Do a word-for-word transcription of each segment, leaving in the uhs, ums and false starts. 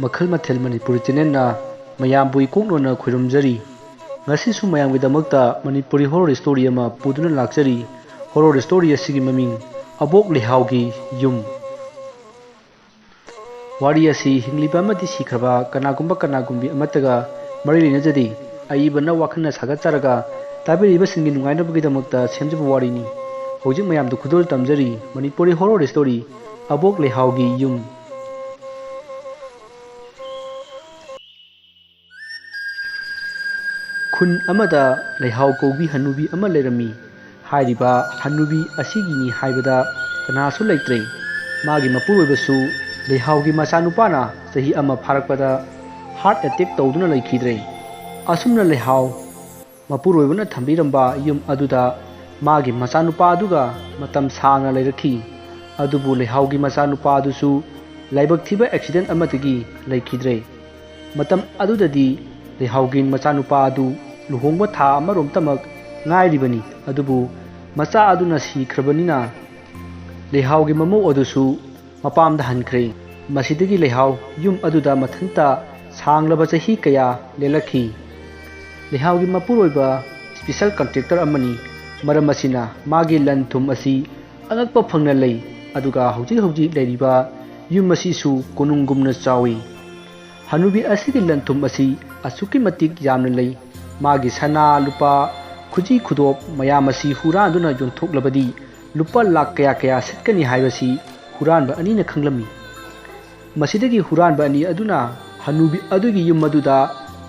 ꯃꯈꯜ ꯃꯊꯦꯜ ꯃꯅꯤꯄꯨꯔꯤ ꯆꯦꯅꯦꯜꯅ ꯃꯌꯥꯝꯕꯨ ꯏꯀꯣꯛꯅꯣꯅ ꯈꯣꯏꯔꯨꯝꯖꯔꯤ꯫ ꯉꯁꯤꯁꯨ ꯃꯌꯥꯝꯒꯤꯗꯃꯛꯇ ꯃꯅꯤꯄꯨꯔꯤ ꯍꯣꯔꯣꯔ ꯁ꯭ꯇꯣꯔꯤ ꯑꯃ ꯄꯨꯗꯨꯅ ꯂꯥꯛꯆꯔꯤ꯫ ꯍꯣꯔꯣꯔ ꯁ꯭ꯇꯣꯔꯤ ꯑꯁꯤꯒꯤ ꯃꯃꯤꯡ ꯑꯕꯣꯛ ꯂꯩꯍꯥꯎꯒꯤ ꯌꯨꯝ꯫ ꯋꯥꯔꯤ ꯑꯁꯤ ꯍꯤꯡꯂꯤꯕ ꯑꯃꯗꯤ ꯁꯤꯈ꯭ꯔꯕ ꯀꯅꯥꯒꯨꯝꯕ ꯀꯅꯥꯒꯨꯝꯕꯤ ꯑꯃꯠꯇꯒ ꯃꯔꯤ ꯂꯩꯅꯖꯗꯦ꯫ ꯑꯏꯕꯅ ꯋꯥꯈꯜꯅ ꯁꯥꯒꯠꯆꯔꯒ ꯇꯥꯕꯤꯔꯤꯕꯁꯤꯡꯒꯤ ꯅꯨꯡꯉꯥꯏꯅꯕꯒꯤꯗꯃꯛꯇ ꯁꯦꯝꯖꯕ ꯋꯥꯔꯤꯅꯤ꯫ ꯍꯧꯖꯤꯛ ꯃꯌꯥꯝꯗ ꯈꯨꯗꯣꯜ ꯇꯝꯖꯔꯤ ꯃꯅꯤꯄꯨꯔꯤ ꯍꯣꯔꯣꯔ ꯁ꯭ꯇꯣꯔꯤ ꯑꯕꯣꯛ ꯂꯩꯍꯥꯎꯒꯤ ꯌꯨꯝ꯫ ꯈꯨꯟ ꯑꯃꯗ ꯂꯩꯍꯥꯎ ꯀꯧꯕꯤ ꯍꯅꯨꯕꯤ ꯑꯃ ꯂꯩꯔꯝꯃꯤ꯫ ꯍꯥꯏꯔꯤꯕ ꯍꯅꯨꯕꯤ ꯑꯁꯤꯒꯤꯅꯤ ꯍꯥꯏꯕꯗ ꯀꯅꯥꯁꯨ ꯂꯩꯇ꯭ꯔꯦ꯫ ꯃꯥꯒꯤ ꯃꯄꯨꯔꯣꯏꯕꯁꯨ ꯂꯩꯍꯥꯎꯒꯤ ꯃꯆꯥꯅꯨꯄꯥꯅ ꯆꯍꯤ ꯑꯃ ꯐꯥꯔꯛꯄꯗ ꯍꯥꯔꯠ ꯑꯦꯇꯦꯛ ꯇꯧꯗꯨꯅ ꯂꯩꯈꯤꯗ꯭ꯔꯦ꯫ ꯑꯁꯨꯝꯅ ꯂꯩꯍꯥꯎ ꯃꯄꯨꯔꯣꯏꯕꯅ ꯊꯝꯕꯤꯔꯝꯕ ꯌꯨꯝ ꯑꯗꯨꯗ ꯃꯥꯒꯤ ꯃꯆꯥꯅꯨꯄꯥ ꯑꯗꯨꯒ ꯃꯇꯝ ꯁꯥꯡꯅ ꯂꯩꯔꯛꯈꯤ꯫ ꯑꯗꯨꯕꯨ ꯂꯩꯍꯥꯎꯒꯤ ꯃꯆꯥꯅꯨꯄꯥ ꯑꯗꯨꯁꯨ ꯂꯥꯏꯕꯛ ꯊꯤꯕ ꯑꯦꯛꯁꯤꯗꯦꯟ ꯑꯃꯗꯒꯤ ꯂꯩꯈꯤꯗ꯭ꯔꯦ꯫ ꯃꯇꯝ ꯑꯗꯨꯗꯗꯤ ꯂꯩꯍꯥꯎꯒꯤ ꯃꯆꯥꯅꯨꯄꯥ ꯑꯗꯨ ꯂꯨꯍꯣꯡꯕ ꯊꯥ ꯑꯃꯔꯣꯝꯇꯃꯛ ꯉꯥꯏꯔꯤꯕꯅꯤ꯫ ꯑꯗꯨꯕꯨ ꯃꯆꯥ ꯑꯗꯨꯅ ꯁꯤꯈ꯭ꯔꯕꯅꯤꯅ ꯂꯩꯍꯥꯎꯒꯤ ꯃꯃꯧ ꯑꯗꯨꯁꯨ ꯃꯄꯥꯝꯗ ꯍꯟꯈ꯭ꯔꯦ꯫ ꯃꯁꯤꯗꯒꯤ ꯂꯩꯍꯥꯎ ꯌꯨꯝ ꯑꯗꯨꯗ ꯃꯊꯟꯇ ꯁꯥꯡꯂꯕ ꯆꯍꯤ ꯀꯌꯥ ꯂꯦꯜꯂꯛꯈꯤ꯫ ꯂꯩꯍꯥꯎꯒꯤ ꯃꯄꯨꯔꯣꯏꯕ ꯁ꯭ꯄꯦꯁꯦꯜ ꯀꯟꯇ꯭ꯔꯦꯛꯇꯔ ꯑꯃꯅꯤ꯫ ꯃꯔꯝ ꯑꯁꯤꯅ ꯃꯥꯒꯤ ꯂꯟ ꯊꯨꯝ ꯑꯁꯤ ꯑꯉꯛꯄ ꯐꯪꯅ ꯂꯩ꯫ ꯑꯗꯨꯒ ꯍꯧꯖꯤꯛ ꯍꯧꯖꯤꯛ ꯂꯩꯔꯤꯕ ꯌꯨꯝ ꯑꯁꯤꯁꯨ ꯀꯣꯅꯨꯡꯒꯨꯝꯅ ꯆꯥꯎꯏ꯫ ꯍꯅꯨꯕꯤ ꯑꯁꯤꯒꯤ ꯂꯟ ꯊꯨꯝ ꯑꯁꯤ ꯑꯁꯨꯛꯀꯤ ꯃꯇꯤꯛ ꯌꯥꯝꯅ ꯂꯩ꯫ ꯃꯥꯒꯤ ꯁꯅꯥ ꯂꯨꯄꯥ, ꯈꯨꯖꯤ ꯈꯨꯗꯣꯞ ꯃꯌꯥꯝ ꯑꯁꯤ ꯍꯨꯔꯥꯟꯗꯨꯅ ꯌꯣꯟꯊꯣꯛꯂꯕꯗꯤ ꯂꯨꯄꯥ ꯂꯥꯈ ꯀꯌꯥ ꯀꯌꯥ ꯁꯤꯠꯀꯅꯤ ꯍꯥꯏꯕꯁꯤ ꯍꯨꯔꯥꯟꯕ ꯑꯅꯤꯅ ꯈꯪꯂꯝꯃꯤ꯫ ꯃꯁꯤꯗꯒꯤ ꯍꯨꯔꯥꯟꯕ ꯑꯅꯤ ꯑꯗꯨꯅ ꯍꯅꯨꯕꯤ ꯑꯗꯨꯒꯤ ꯌꯨꯝ ꯑꯗꯨꯗ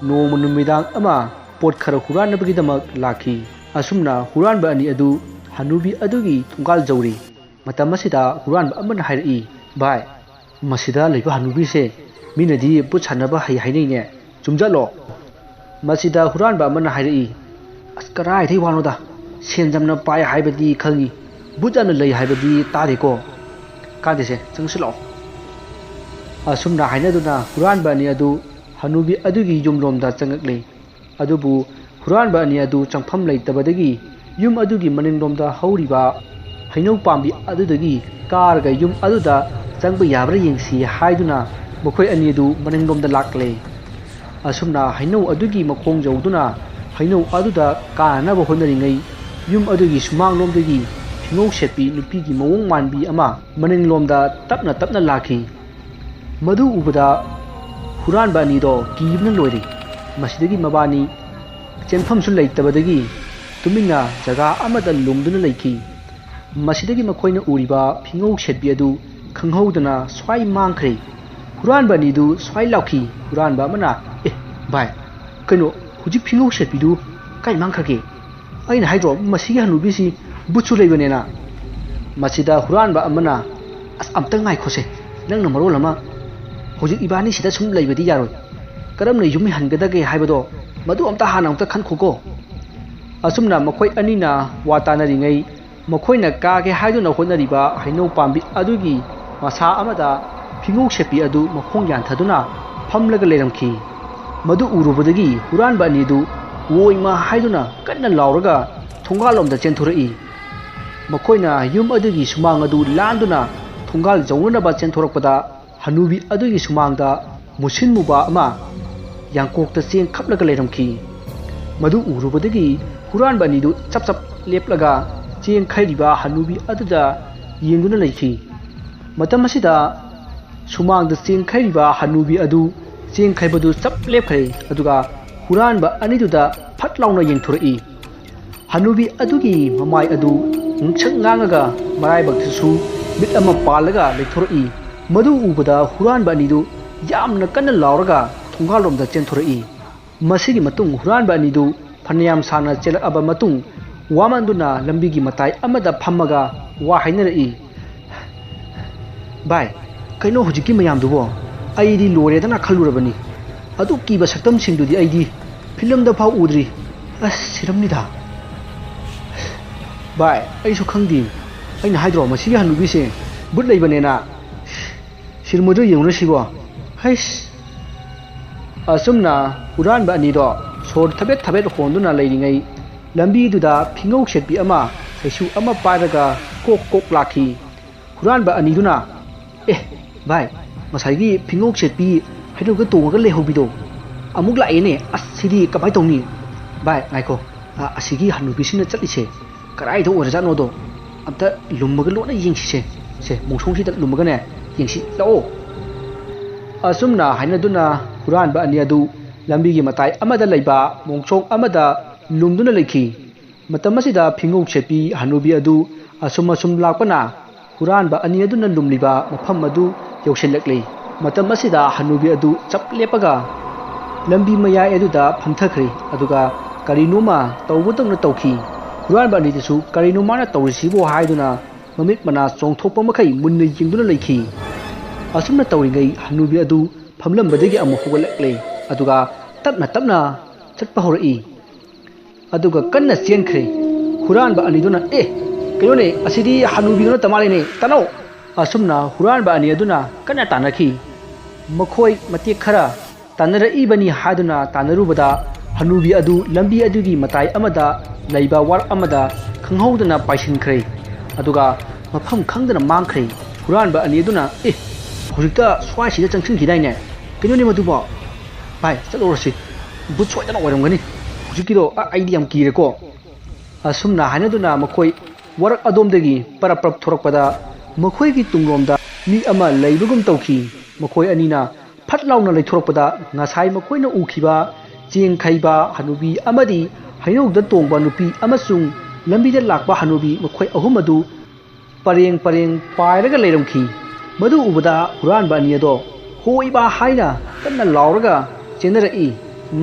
ꯅꯣꯡꯃ ꯅꯨꯃꯤꯗꯥꯡ ꯑꯃ ꯄꯣꯠ ꯈꯔ ꯍꯨꯔꯥꯟꯅꯕꯒꯤꯗꯃꯛ ꯂꯥꯛꯈꯤ꯫ ꯑꯁꯨꯝꯅ ꯍꯨꯔꯥꯟꯕ ꯑꯅꯤ ꯑꯗꯨ ꯍꯅꯨꯕꯤ ꯑꯗꯨꯒꯤ ꯊꯣꯡꯒꯥꯜ ꯌꯧꯔꯦ꯫ ꯃꯇꯝ ꯑꯁꯤꯗ ꯍꯨꯔꯥꯟꯕ ꯑꯃꯅ ꯍꯥꯏꯔꯛꯏ, "ꯚꯥꯏ, ꯃꯁꯤꯗ ꯂꯩꯕ ꯍꯅꯨꯕꯤꯁꯦ ꯃꯤꯅꯗꯤ ꯚꯨꯠ ꯁꯥꯟꯅꯕ ꯍꯩ ꯍꯥꯏꯅꯩꯅꯦ, ꯆꯨꯝꯖꯠꯂꯣ?" ꯃꯁꯤꯗ ꯍꯨꯔꯥꯟꯕ ꯑꯃꯅ ꯍꯥꯏꯔꯛꯏ, "ꯑꯁ, ꯀꯔꯥꯏꯗꯩ ꯋꯥꯅꯣꯗ, ꯁꯦꯟꯖꯝꯅ ꯄꯥꯏ ꯍꯥꯏꯕꯗꯤ ꯈꯪꯉꯤ, ꯚꯨꯠ ꯌꯥꯝꯅ ꯂꯩ ꯍꯥꯏꯕꯗꯤ ꯇꯥꯗꯦꯀꯣ꯫ ꯀꯥꯟꯗꯦꯁꯦ, ꯆꯪꯁꯤꯜꯂꯛꯑꯣ꯫" ꯑꯁꯨꯝꯅ ꯍꯥꯏꯅꯗꯨꯅ ꯍꯨꯔꯥꯟꯕ ꯑꯅꯤ ꯑꯗꯨ ꯍꯅꯨꯕꯤ ꯑꯗꯨꯒꯤ ꯌꯨꯝꯂꯣꯝꯗ ꯆꯪꯉꯛꯂꯦ꯫ ꯑꯗꯨꯕꯨ ꯍꯨꯔꯥꯟꯕ ꯑꯅꯤ ꯑꯗꯨ ꯆꯪꯐꯝ ꯂꯩꯇꯕꯗꯒꯤ ꯌꯨꯝ ꯑꯗꯨꯒꯤ ꯃꯅꯤꯡꯂꯣꯝꯗ ꯍꯧꯔꯤꯕ ꯍꯩꯅꯧ ꯄꯥꯝꯕꯤ ꯑꯗꯨꯗꯒꯤ ꯀꯥꯔꯒ ꯌꯨꯝ ꯑꯗꯨꯗ ꯆꯪꯕ ꯌꯥꯕ꯭ꯔꯥ ꯌꯦꯡꯁꯤ ꯍꯥꯏꯗꯨꯅ ꯃꯈꯣꯏ ꯑꯅꯤ ꯑꯗꯨ ꯃꯅꯤꯡꯂꯣꯝꯗ ꯂꯥꯛꯂꯦ꯫ ꯑꯁꯨꯝꯅ ꯍꯩꯅꯧ ꯑꯗꯨꯒꯤ ꯃꯈꯣꯡ ꯌꯧꯗꯨꯅ ꯍꯩꯅꯧ ꯑꯗꯨꯗ ꯀꯥꯅꯅꯕ ꯍꯣꯠꯅꯔꯤꯉꯩ, ꯌꯨꯝ ꯑꯗꯨꯒꯤ ꯁꯨꯃꯥꯡꯂꯣꯝꯗꯒꯤ ꯐꯤꯉꯧ ꯁꯦꯠꯄꯤ ꯅꯨꯄꯤꯒꯤ ꯃꯑꯣꯡ ꯃꯥꯟꯕꯤ ꯑꯃ ꯃꯅꯤꯡꯂꯣꯝꯗ ꯇꯞꯅ ꯇꯞꯅ ꯂꯥꯛꯈꯤ꯫ ꯃꯗꯨ ꯎꯕꯗ ꯍꯨꯔꯥꯟꯕ ꯑꯅꯤꯗꯣ ꯀꯤꯕꯅ ꯂꯣꯏꯔꯦ꯫ ꯃꯁꯤꯗꯒꯤ ꯃꯕꯥꯅꯤ ꯆꯦꯟꯐꯝꯁꯨ ꯂꯩꯇꯕꯗꯒꯤ ꯇꯨꯃꯤꯟꯅ ꯖꯒꯥ ꯑꯃꯗ ꯂꯨꯝꯗꯨꯅ ꯂꯩꯈꯤ꯫ ꯃꯁꯤꯗꯒꯤ ꯃꯈꯣꯏꯅ ꯎꯔꯤꯕ ꯐꯤꯉꯧ ꯁꯦꯠꯄꯤ ꯑꯗꯨ ꯈꯪꯍꯧꯗꯅ ꯁ꯭ꯋꯥꯏ ꯃꯥꯡꯈ꯭ꯔꯦ꯫ ꯍꯨꯔꯥꯟꯕ ꯑꯅꯤꯗꯨ ꯁ꯭ꯋꯥꯏ ꯂꯥꯎꯈꯤ꯫ ꯍꯨꯔꯥꯟꯕ ꯑꯃꯅ, "ꯑꯦ ꯚꯥꯏ, ꯀꯩꯅꯣ, ꯍꯧꯖꯤꯛ ꯐꯤꯉꯧ ꯁꯦꯠꯄꯤꯗꯨ ꯀꯥꯏ ꯃꯥꯡꯈ꯭ꯔꯒꯦ? ꯑꯩꯅ ꯍꯥꯏꯗ꯭ꯔꯣ, ꯃꯁꯤꯒꯤ ꯍꯅꯨꯕꯤꯁꯤ ꯕꯨꯠꯁꯨ ꯂꯩꯕꯅꯦꯅ?" ꯃꯁꯤꯗ ꯍꯨꯔꯥꯟꯕ ꯑꯃꯅ, "ꯑꯁ, ꯑꯝꯇ ꯉꯥꯏꯈꯣꯁꯦ, ꯅꯪꯅ ꯃꯔꯣꯜ ꯑꯃ꯫ ꯍꯧꯖꯤꯛ ꯏꯕꯥꯅꯤ ꯁꯤꯗ ꯁꯨꯝ ꯂꯩꯕꯗꯤ ꯌꯥꯔꯣꯏ꯫ ꯀꯔꯝꯅ ꯌꯨꯝ ꯍꯟꯒꯗꯒꯦ ꯍꯥꯏꯕꯗꯣ, ꯃꯗꯨ ꯑꯝꯇ ꯍꯥꯟꯅ ꯑꯝꯇ ꯈꯟꯈꯣꯀꯣ꯫" ꯑꯁꯨꯝꯅ ꯃꯈꯣꯏ ꯑꯅꯤꯅ ꯋꯥ ꯇꯥꯅꯔꯤꯉꯩ, ꯃꯈꯣꯏꯅ ꯀꯥꯒꯦ ꯍꯥꯏꯗꯨꯅ ꯍꯣꯠꯅꯔꯤꯕ ꯍꯩꯅꯧ ꯄꯥꯝꯕꯤ ꯑꯗꯨꯒꯤ ꯃꯁꯥ ꯑꯃꯗ ꯐꯤꯉꯧ ꯁꯦꯠꯄꯤ ꯑꯗꯨ ꯃꯈꯣꯡ ꯌꯥꯟꯊꯗꯨꯅ ꯐꯝꯂꯒ ꯂꯩꯔꯝꯈꯤ꯫ ꯃꯗꯨ ꯎꯔꯨꯕꯗꯒꯤ ꯍꯨꯔꯥꯟꯕ ꯑꯅꯤꯗꯨ "ꯑꯣꯏꯃ" ꯍꯥꯏꯗꯨꯅ ꯀꯟꯅ ꯂꯥꯎꯔꯒ ꯊꯣꯡꯒꯥꯜꯂꯣꯝꯗ ꯆꯦꯟꯊꯣꯔꯛꯏ꯫ ꯃꯈꯣꯏꯅ ꯌꯨꯝ ꯑꯗꯨꯒꯤ ꯁꯨꯃꯥꯡ ꯑꯗꯨ ꯂꯥꯟꯗꯨꯅ ꯊꯣꯡꯒꯥꯜ ꯌꯧꯅꯅꯕ ꯆꯦꯟꯊꯣꯔꯛꯄꯗ, ꯍꯅꯨꯕꯤ ꯑꯗꯨꯒꯤ ꯁꯨꯃꯥꯡꯗ ꯃꯨꯁꯤꯟ ꯃꯨꯕ ꯑꯃ ꯌꯥꯡꯀꯣꯛꯇ ꯆꯦꯡ ꯈꯞꯂꯒ ꯂꯩꯔꯝꯈꯤ꯫ ꯃꯗꯨ ꯎꯔꯨꯕꯗꯒꯤ ꯍꯨꯔꯥꯟꯕ ꯑꯅꯤꯗꯨ ꯆꯞ ꯆꯞ ꯂꯦꯞꯂꯒ ꯆꯦꯡ ꯈꯩꯔꯤꯕ ꯍꯅꯨꯕꯤ ꯑꯗꯨꯗ ꯌꯦꯡꯗꯨꯅ ꯂꯩꯈꯤ꯫ ꯃꯇꯝ ꯑꯁꯤꯗ ꯁꯨꯃꯥꯡꯗ ꯆꯦꯡ ꯈꯩꯔꯤꯕ ꯍꯅꯨꯕꯤ ꯑꯗꯨ ꯆꯦꯡ ꯈꯩꯕꯗꯨ ꯆꯞ ꯂꯦꯞꯈ꯭ꯔꯦ, ꯑꯗꯨꯒ ꯍꯨꯔꯥꯟꯕ ꯑꯅꯤꯗꯨꯗ ꯐꯠ ꯂꯥꯎꯅ ꯌꯦꯡꯊꯣꯔꯛꯏ꯫ ꯍꯅꯨꯕꯤ ꯑꯗꯨꯒꯤ ꯃꯃꯥꯏ ꯑꯗꯨ ꯉꯛꯁꯪ ꯉꯥꯡꯉꯒ ꯃꯔꯥꯏꯕꯛꯇꯁꯨ ꯃꯤꯠ ꯑꯃ ꯄꯥꯜꯂꯒ ꯂꯩꯊꯣꯔꯛꯏ꯫ ꯃꯗꯨ ꯎꯕꯗ ꯍꯨꯔꯥꯟꯕ ꯑꯅꯤꯗꯨ ꯌꯥꯝꯅ ꯀꯟꯅ ꯂꯥꯎꯔꯒ ꯊꯣꯡꯒꯥꯜꯂꯣꯝꯗ ꯆꯦꯟꯊꯣꯔꯛꯏ꯫ ꯃꯁꯤꯒꯤ ꯃꯇꯨꯡ ꯍꯨꯔꯥꯟꯕ ꯑꯅꯤꯗꯨ ꯐꯅꯌꯥꯝ ꯁꯥꯡꯅ ꯆꯦꯜꯂꯛꯑꯕ ꯃꯇꯨꯡ, ꯋꯥꯃꯟꯗꯨꯅ ꯂꯝꯕꯤꯒꯤ ꯃꯇꯥꯏ ꯑꯃꯗ ꯐꯝꯃꯒ ꯋꯥ ꯍꯥꯏꯅꯔꯛꯏ꯫ "ꯚꯥꯏ, ꯀꯩꯅꯣ ꯍꯧꯖꯤꯛꯀꯤ ꯃꯌꯥꯝꯗꯨꯕꯣ? ꯑꯩꯗꯤ ꯂꯣꯏꯔꯦꯗꯅ ꯈꯜꯂꯨꯔꯕꯅꯤ꯫ ꯑꯗꯨꯛ ꯀꯤꯕ ꯁꯛꯇꯝꯁꯤꯡꯗꯨꯗꯤ ꯑꯩꯗꯤ ꯐꯤꯂꯝꯗ ꯐꯥꯎ ꯎꯗ꯭ꯔꯤ꯫ ꯑꯁ, ꯁꯤꯔꯝꯅꯤꯗ꯫ ꯚꯥꯏ, ꯑꯩꯁꯨ ꯈꯪꯗꯦ꯫ ꯑꯩꯅ ꯍꯥꯏꯗ꯭ꯔꯣ, ꯃꯁꯤꯒꯤ ꯍꯅꯨꯕꯤꯁꯦ ꯕꯨꯠ ꯂꯩꯕꯅꯦꯅ꯫ ꯁꯤꯔꯝꯃꯣꯏꯗ꯭ꯔꯣ, ꯌꯦꯡꯉꯨꯅꯦ ꯁꯤꯕꯣ꯫ ꯍꯩꯁ!" ꯑꯁꯨꯝꯅ ꯍꯨꯔꯥꯟꯕ ꯑꯅꯤꯗꯣ ꯁꯣꯔ ꯊꯕꯦꯠ ꯊꯕꯦꯠ ꯍꯣꯟꯗꯨꯅ ꯂꯩꯔꯤꯉꯩ, ꯂꯝꯕꯤꯗꯨꯗ ꯐꯤꯉꯧ ꯁꯦꯠꯄꯤ ꯑꯃ ꯆꯩꯁꯨ ꯑꯃ ꯄꯥꯏꯔꯒ ꯀꯣꯛ ꯀꯣꯛ ꯂꯥꯛꯈꯤ꯫ ꯍꯨꯔꯥꯟꯕ ꯑꯅꯤꯗꯨꯅ, "ꯑꯦ ꯚꯥꯏ, ꯉꯁꯥꯏꯒꯤ ꯐꯤꯉꯧ ꯁꯦꯠꯄꯤ ꯍꯩꯅꯧꯗ ꯇꯣꯡꯉꯒ ꯂꯩꯍꯧꯕꯤꯗꯣ ꯑꯃꯨꯛ ꯂꯥꯛꯑꯦꯅꯦ꯫ ꯑꯁ, ꯁꯤꯗꯤ ꯀꯃꯥꯏꯅ ꯇꯧꯅꯤ? ꯚꯥꯏ, ꯉꯥꯏꯈꯣ꯫ ꯑ, ꯑꯁꯤꯒꯤ ꯍꯅꯨꯕꯤꯁꯤꯅ ꯆꯠꯂꯤꯁꯦ ꯀꯗꯥꯏꯗ ꯑꯣꯏꯔꯖꯥꯠꯅꯣꯗꯣ ꯑꯝꯇ ꯂꯨꯝꯃꯒ ꯂꯣꯟꯅ ꯌꯦꯡꯁꯤꯁꯦ꯫ ꯁꯦ, ꯃꯣꯡꯁꯣꯡꯁꯤꯗ ꯂꯨꯝꯃꯒꯅꯦ ꯌꯦꯡꯁꯤ꯫ ꯂꯥꯛꯑꯣ꯫ ꯑꯁꯨꯝꯅ ꯍꯥꯏꯅꯗꯨꯅ ꯍꯨꯔꯥꯟꯕ ꯑꯅꯤ ꯑꯗꯨ ꯂꯝꯕꯤꯒꯤ ꯃꯇꯥꯏ ꯑꯃꯗ ꯂꯩꯕ ꯃꯣꯡꯁꯣꯡ ꯑꯃꯗ ꯂꯨꯝꯗꯨꯅ ꯂꯩꯈꯤ꯫ ꯃꯇꯝ ꯑꯁꯤꯗ ꯐꯤꯉꯧ ꯁꯦꯠꯄꯤ ꯍꯅꯨꯕꯤ ꯑꯗꯨ ꯑꯁꯨꯝ ꯑꯁꯨꯝ ꯂꯥꯛꯄꯅ ꯍꯨꯔꯥꯟꯕ ꯑꯅꯤ ꯑꯗꯨꯅ ꯂꯨꯝꯂꯤꯕ ꯃꯐꯝ ꯑꯗꯨ ꯌꯧꯁꯤꯜꯂꯛꯂꯤ꯫ ꯃꯇꯝ ꯑꯁꯤꯗ ꯍꯅꯨꯕꯤ ꯑꯗꯨ ꯆꯞ ꯂꯦꯞꯄꯒ ꯂꯝꯕꯤ ꯃꯌꯥꯏ ꯑꯗꯨꯗ ꯐꯝꯊꯈ꯭ꯔꯦ꯫ ꯑꯗꯨꯒ ꯀꯔꯤꯅꯣꯃ ꯇꯧꯕꯗꯧꯅ ꯇꯧꯈꯤ꯫ ꯍꯨꯔꯥꯟꯕ ꯑꯅꯤꯗꯨꯁꯨ "ꯀꯔꯤꯅꯣ ꯃꯥꯅ ꯇꯧꯔꯤꯁꯤꯕꯣ?" ꯍꯥꯏꯗꯨꯅ ꯃꯃꯤꯠ ꯃꯅꯥ ꯆꯣꯡꯊꯣꯛꯄ ꯃꯈꯩ ꯃꯨꯟꯅ ꯌꯦꯡꯗꯨꯅ ꯂꯩꯈꯤ꯫ ꯑꯁꯨꯝꯅ ꯇꯧꯔꯤꯉꯩ ꯍꯅꯨꯕꯤ ꯑꯗꯨ ꯐꯝꯂꯝꯕꯗꯒꯤ ꯑꯃꯨꯛ ꯍꯧꯒꯠꯂꯛꯂꯦ꯫ ꯑꯗꯨꯒ ꯇꯞꯅ ꯇꯞꯅ ꯆꯠꯄ ꯍꯧꯔꯛꯏ꯫ ꯑꯗꯨꯒ ꯀꯟꯅ ꯆꯦꯟꯈ꯭ꯔꯦ꯫ ꯍꯨꯔꯥꯟꯕ ꯑꯅꯤꯗꯨꯅ, "ꯑꯦ, ꯀꯩꯅꯣꯅꯦ, ꯑꯁꯤꯗꯤ ꯍꯅꯨꯕꯤꯗꯨ ꯅꯠꯇ ꯃꯥꯜꯂꯦꯅꯦ, ꯇꯥꯅꯧ!" ꯑꯁꯨꯝꯅ ꯍꯨꯔꯥꯟꯕ ꯑꯅꯤ ꯑꯗꯨꯅ ꯀꯟꯅ ꯇꯥꯟꯅꯈꯤ꯫ ꯃꯈꯣꯏ ꯃꯇꯦꯛ ꯈꯔ ꯇꯥꯟꯅꯔꯛꯏꯕꯅꯤ ꯍꯥꯏꯗꯨꯅ ꯇꯥꯟꯅꯔꯨꯕꯗ ꯍꯅꯨꯕꯤ ꯑꯗꯨ ꯂꯝꯕꯤ ꯑꯗꯨꯒꯤ ꯃꯇꯥꯏ ꯑꯃꯗ ꯂꯩꯕ ꯋꯥꯔꯛ ꯑꯃꯗ ꯈꯪꯍꯧꯗꯅ ꯄꯥꯏꯁꯤꯟꯈ꯭ꯔꯦ꯫ ꯑꯗꯨꯒ ꯃꯐꯝ ꯈꯪꯗꯅ ꯃꯥꯡꯈ꯭ꯔꯦ꯫ ꯍꯨꯔꯥꯟꯕ ꯑꯅꯤ ꯑꯗꯨꯅ, "ꯑꯦ, ꯍꯧꯖꯤꯛꯇ ꯁ꯭ꯋꯥꯏꯁꯤꯗ ꯆꯪꯁꯤꯟꯈꯤꯗꯥꯏꯅꯦ? ꯀꯩꯅꯣꯅꯦ ꯃꯗꯨꯕꯣ? ꯚꯥꯏ, ꯆꯠꯂꯨꯔꯁꯤ꯫ ꯕꯨꯠ ꯁꯣꯏꯗꯅ ꯑꯣꯏꯔꯝꯒꯅꯤ꯫ ꯍꯧꯖꯤꯛꯀꯤꯗꯣ, ꯑ, ꯑꯩꯗꯤ ꯌꯥꯝ ꯀꯤꯔꯦꯀꯣ꯫" ꯑꯁꯨꯝꯅ ꯍꯥꯏꯅꯗꯨꯅ ꯃꯈꯣꯏ ꯋꯥꯔꯛ ꯑꯗꯣꯝꯗꯒꯤ ꯄꯔꯞ ꯄꯔꯞ ꯊꯣꯔꯛꯄꯗ ꯃꯈꯣꯏꯒꯤ ꯇꯨꯡꯂꯣꯝꯗ ꯃꯤ ꯑꯃ ꯂꯩꯕꯒꯨꯝ ꯇꯧꯈꯤ꯫ ꯃꯈꯣꯏ ꯑꯅꯤꯅ ꯐꯠ ꯂꯥꯎꯅ ꯂꯩꯊꯣꯔꯛꯄꯗ ꯉꯁꯥꯏ ꯃꯈꯣꯏꯅ ꯎꯈꯤꯕ ꯆꯦꯡ ꯈꯩꯕ ꯍꯅꯨꯕꯤ ꯑꯃꯗꯤ ꯍꯩꯅꯧꯗ ꯇꯣꯡꯕ ꯅꯨꯄꯤ ꯑꯃꯁꯨꯡ ꯂꯝꯕꯤꯗ ꯂꯥꯛꯄ ꯍꯅꯨꯕꯤ, ꯃꯈꯣꯏ ꯑꯍꯨꯝ ꯑꯗꯨ ꯄꯔꯦꯡ ꯄꯔꯦꯡ ꯄꯥꯏꯔꯒ ꯂꯩꯔꯝꯈꯤ꯫ ꯃꯗꯨ ꯎꯕꯗ ꯍꯨꯔꯥꯟꯕ ꯑꯅꯤ ꯑꯗꯣ "ꯍꯣꯏꯕꯥ" ꯍꯥꯏꯅ ꯀꯟꯅ ꯂꯥꯎꯔꯒ ꯆꯦꯟꯅꯔꯛꯏ꯫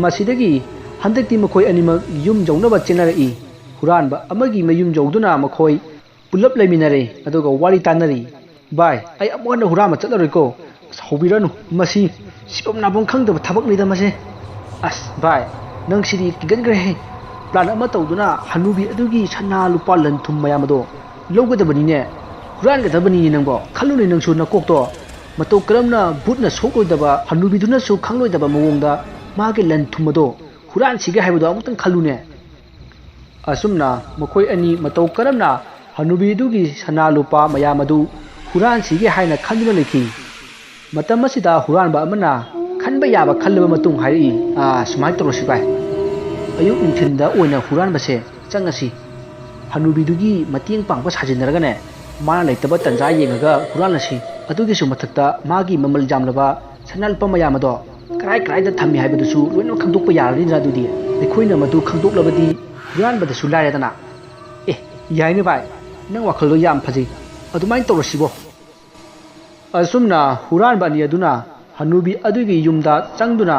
ꯃꯁꯤꯗꯒꯤ ꯍꯟꯗꯛꯇꯤ ꯃꯈꯣꯏ ꯑꯅꯤꯃꯛ ꯌꯨꯝ ꯌꯧꯅꯕ ꯆꯦꯟꯅꯔꯛꯏ꯫ ꯍꯨꯔꯥꯟꯕ ꯑꯃꯒꯤ ꯃꯌꯨꯝ ꯌꯧꯗꯨꯅ ꯃꯈꯣꯏ ꯄꯨꯂꯞ ꯂꯩꯃꯤꯟꯅꯔꯦ, ꯑꯗꯨꯒ ꯋꯥꯔꯤ ꯇꯥꯟꯅꯔꯤ꯫ "ꯚꯥꯏ, ꯑꯩ ꯑꯃꯨꯛ ꯍꯟꯅ ꯍꯨꯔꯥꯟꯕ ꯆꯠꯂꯔꯣꯏꯀꯣ꯫ ꯑꯁ, ꯍꯧꯕꯤꯔꯅꯨ꯫ ꯃꯁꯤ ꯁꯤꯐꯝ ꯅꯥꯐꯝ ꯈꯪꯗꯕ ꯊꯕꯛꯅꯤꯗ ꯃꯁꯦ꯫ ꯑꯁ, ꯚꯥꯏ, ꯅꯪ ꯁꯤꯗꯤ ꯀꯤꯒꯟꯈ꯭ꯔꯦꯍꯦ꯫ ꯄ꯭ꯂꯥꯟ ꯑꯃ ꯇꯧꯗꯨꯅ ꯍꯅꯨꯕꯤ ꯑꯗꯨꯒꯤ ꯁꯅꯥ ꯂꯨꯄꯥ ꯂꯟ ꯊꯨꯝ ꯃꯌꯥꯝ ꯑꯗꯣ ꯂꯧꯒꯗꯕꯅꯤꯅꯦ, ꯍꯨꯔꯥꯟꯒꯗꯕꯅꯤꯅꯦ ꯅꯪꯕꯣ꯫ ꯈꯜꯂꯨꯅꯦ ꯅꯪꯁꯨ ꯅꯀꯣꯛꯇꯣ꯫ ꯃꯇꯧ ꯀꯔꯝꯅ ꯚꯨꯠꯅ ꯁꯣꯛꯂꯣꯏꯗꯕ, ꯍꯅꯨꯕꯤꯗꯨꯅꯁꯨ ꯈꯪꯂꯣꯏꯗꯕ ꯃꯑꯣꯡꯗ ꯃꯥꯒꯤ ꯂꯟ ꯊꯨꯝ ꯑꯗꯣ ꯍꯨꯔꯥꯟꯁꯤꯒꯦ ꯍꯥꯏꯕꯗꯣ ꯑꯃꯨꯛꯇꯪ ꯈꯜꯂꯨꯅꯦ꯫" ꯑꯁꯨꯝꯅ ꯃꯈꯣꯏ ꯑꯅꯤ ꯃꯇꯧ ꯀꯔꯝꯅ ꯍꯅꯨꯕꯤꯗꯨꯒꯤ ꯁꯅꯥ ꯂꯨꯄꯥ ꯃꯌꯥꯝ ꯑꯗꯨ ꯍꯨꯔꯥꯟꯁꯤꯒꯦ ꯍꯥꯏꯅ ꯈꯟꯗꯨꯅ ꯂꯩꯈꯤ꯫ ꯃꯇꯝ ꯑꯁꯤꯗ ꯍꯨꯔꯥꯟꯕ ꯑꯃꯅ ꯈꯟꯕ ꯌꯥꯕ ꯈꯜꯂꯕ ꯃꯇꯨꯡ ꯍꯥꯏꯔꯛꯏ, "ꯑꯥ, ꯁꯨꯃꯥꯏꯅ ꯇꯧꯔꯁꯤ ꯚꯥꯏ, ꯑꯌꯨꯛ ꯅꯨꯡꯊꯤꯟꯗ ꯑꯣꯏꯅ ꯍꯨꯔꯥꯟꯕꯁꯦ ꯆꯪꯉꯁꯤ, ꯍꯅꯨꯕꯤꯗꯨꯒꯤ ꯃꯇꯦꯡ ꯄꯥꯡꯕ ꯁꯥꯖꯤꯟꯅꯔꯒꯅꯦ, ꯃꯥꯅ ꯂꯩꯇꯕ ꯇꯟꯖꯥ ꯌꯦꯡꯉꯒ ꯍꯨꯔꯥꯟꯂꯁꯤ꯫ ꯑꯗꯨꯒꯤꯁꯨ ꯃꯊꯛꯇ ꯃꯥꯒꯤ ꯃꯃꯜ ꯌꯥꯝꯂꯕ ꯁꯅꯥ ꯂꯨꯄꯥ ꯃꯌꯥꯝ ꯑꯗꯣ ꯀꯔꯥꯏ ꯀꯔꯥꯏꯗ ꯊꯝꯃꯤ ꯍꯥꯏꯕꯗꯨꯁꯨ ꯂꯣꯏꯅꯃꯛ ꯈꯪꯗꯣꯛꯄ ꯌꯥꯔꯅꯤꯗꯅ꯫ ꯑꯗꯨꯗꯤ ꯑꯩꯈꯣꯏꯅ ꯃꯗꯨ ꯈꯪꯗꯣꯛꯂꯕꯗꯤ ꯍꯨꯔꯥꯟꯕꯗꯁꯨ ꯂꯥꯏꯔꯦꯗꯅ꯫ ꯑꯦ, ꯌꯥꯏꯅꯦ ꯚꯥꯏ, ꯅꯪ ꯋꯥꯈꯜꯗꯣ ꯌꯥꯝ ꯐꯖꯩ, ꯑꯗꯨꯃꯥꯏꯅ ꯇꯧꯔꯁꯤꯕꯣ꯫" ꯑꯁꯨꯝꯅ ꯍꯨꯔꯥꯟꯕ ꯑꯅꯤ ꯑꯗꯨꯅ ꯍꯅꯨꯕꯤ ꯑꯗꯨꯒꯤ ꯌꯨꯝꯗ ꯆꯪꯗꯨꯅ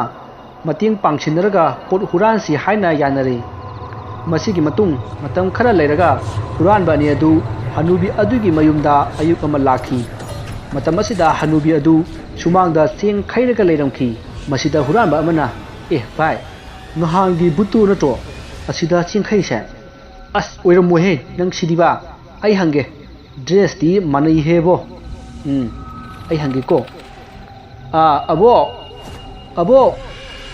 ꯃꯇꯦꯡ ꯄꯥꯡꯁꯤꯟꯅꯔꯒ ꯄꯣꯠ ꯍꯨꯔꯥꯟꯁꯤ ꯍꯥꯏꯅ ꯌꯥꯅꯔꯦ꯫ ꯃꯁꯤꯒꯤ ꯃꯇꯨꯡ ꯃꯇꯝ ꯈꯔ ꯂꯩꯔꯒ ꯍꯨꯔꯥꯟꯕ ꯑꯅꯤ ꯑꯗꯨ ꯍꯅꯨꯕꯤ ꯑꯗꯨꯒꯤ ꯃꯌꯨꯝꯗ ꯑꯌꯨꯛ ꯑꯃ ꯂꯥꯛꯈꯤ꯫ ꯃꯇꯝ ꯑꯁꯤꯗ ꯍꯅꯨꯕꯤ ꯑꯗꯨ ꯁꯨꯃꯥꯡꯗ ꯆꯦꯡ ꯈꯩꯔꯒ ꯂꯩꯔꯝꯈꯤ꯫ ꯃꯁꯤꯗ ꯍꯨꯔꯥꯟꯕ ꯑꯃꯅ, "ꯑꯦ ꯚꯥꯏ, ꯅꯍꯥꯟꯒꯤ ꯕꯨꯠꯇꯨ ꯅꯠꯇ꯭ꯔꯣ ꯑꯁꯤꯗ ꯆꯦꯡ ꯈꯩꯁꯦ?" "ꯑꯁ, ꯑꯣꯏꯔꯝꯃꯣꯏꯍꯦ, ꯅꯪ ꯁꯤꯗꯤꯕ꯫ ꯑꯩ ꯍꯪꯒꯦ, ꯗ꯭ꯔꯦꯁꯇꯤ ꯃꯥꯟꯅꯩꯍꯦꯕꯣ꯫ ꯎꯝ, ꯑꯩ ꯍꯪꯒꯦꯀꯣ꯫ ꯑꯥ, ꯑꯕꯣꯛ, ꯑꯕꯣꯛ,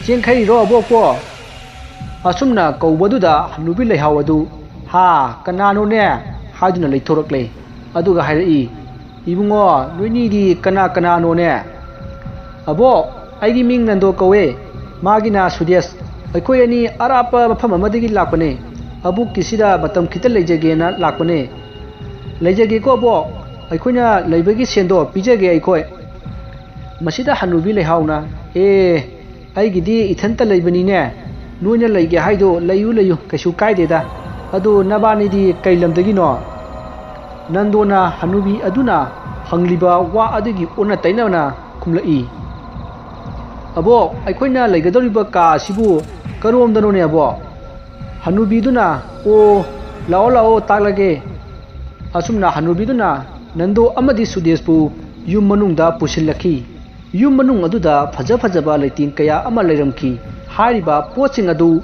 ꯆꯦꯡ ꯈꯩꯔꯤꯔꯣ ꯑꯕꯣꯛꯄꯣ?" ꯑꯁꯨꯝꯅ ꯀꯧꯕꯗꯨꯗ ꯍꯅꯨꯕꯤ ꯂꯩꯍꯥꯎ ꯑꯗꯨ, "ꯍꯥ, ꯀꯅꯥꯅꯣꯅꯦ?" ꯍꯥꯏꯗꯨꯅ ꯂꯩꯊꯣꯔꯛꯂꯦ꯫ ꯑꯗꯨꯒ ꯍꯥꯏꯔꯛꯏ, "ꯏꯕꯨꯡꯉꯣ, ꯅꯣꯏꯅꯤꯗꯤ ꯀꯅꯥ ꯀꯅꯥꯅꯣꯅꯦ?" "ꯑꯕꯣꯛ, ꯑꯩꯒꯤ ꯃꯤꯡ ꯅꯟꯗꯣ ꯀꯧꯋꯦ, ꯃꯥꯒꯤꯅ ꯁꯨꯗꯦꯁ꯫ ꯑꯩꯈꯣꯏ ꯑꯅꯤ ꯑꯔꯥꯞꯄ ꯃꯐꯝ ꯑꯃꯗꯒꯤ ꯂꯥꯛꯄꯅꯦ꯫ ꯑꯕꯣꯛꯀꯤꯁꯤꯗ ꯃꯇꯝ ꯈꯤꯇ ꯂꯩꯖꯒꯦꯅ ꯂꯥꯛꯄꯅꯦ꯫" "ꯂꯩꯖꯒꯦꯀꯣ ꯑꯕꯣꯛ, ꯑꯩꯈꯣꯏꯅ ꯂꯩꯕꯒꯤ ꯁꯦꯟꯗꯣ ꯄꯤꯖꯒꯦ ꯑꯩꯈꯣꯏ꯫" ꯃꯁꯤꯗ ꯍꯅꯨꯕꯤ ꯂꯩꯍꯥꯎꯅ, "ꯑꯦ, ꯑꯩꯒꯤꯗꯤ ꯏꯊꯟꯇ ꯂꯩꯕꯅꯤꯅꯦ꯫ ꯅꯣꯏꯅ ꯂꯩꯒꯦ ꯍꯥꯏꯗꯣ ꯂꯩꯌꯨ ꯂꯩꯌꯨ, ꯀꯩꯁꯨ ꯀꯥꯏꯗꯦꯗ꯫ ꯑꯗꯣ ꯅꯕꯥꯅꯤꯗꯤ ꯀꯩ ꯂꯝꯗꯒꯤꯅꯣ?" ꯅꯟꯗꯣꯅ ꯍꯅꯨꯕꯤ ꯑꯗꯨꯅ ꯍꯪꯂꯤꯕ ꯋꯥ ꯑꯗꯨꯒꯤ ꯑꯣꯟꯅ ꯇꯩꯅꯅ ꯈꯨꯝꯂꯛꯏ, "ꯑꯕꯣꯛ, ꯑꯩꯈꯣꯏꯅ ꯂꯩꯒꯗꯧꯔꯤꯕ ꯀꯥ ꯑꯁꯤꯕꯨ ꯀꯔꯣꯝꯗꯅꯣꯅꯦ ꯑꯕꯣꯛ?" ꯍꯅꯨꯕꯤꯗꯨꯅ, "ꯑꯣ, ꯂꯥꯛꯑꯣ ꯂꯥꯛꯑꯣ, ꯇꯥꯛꯂꯒꯦ꯫" ꯑꯁꯨꯝꯅ ꯍꯅꯨꯕꯤꯗꯨꯅ ꯅꯟꯗꯣ ꯑꯃꯗꯤ ꯁꯨꯗꯦꯁꯄꯨ ꯌꯨꯝ ꯃꯅꯨꯡꯗ ꯄꯨꯁꯤꯜꯂꯛꯈꯤ꯫ ꯌꯨꯝ ꯃꯅꯨꯡ ꯑꯗꯨꯗ ꯐꯖ ꯐꯖꯕ ꯂꯩꯇꯦꯡ ꯀꯌꯥ ꯑꯃ ꯂꯩꯔꯝꯈꯤ꯫ ꯍꯥꯏꯔꯤꯕ ꯄꯣꯠꯁꯤꯡ ꯑꯗꯨ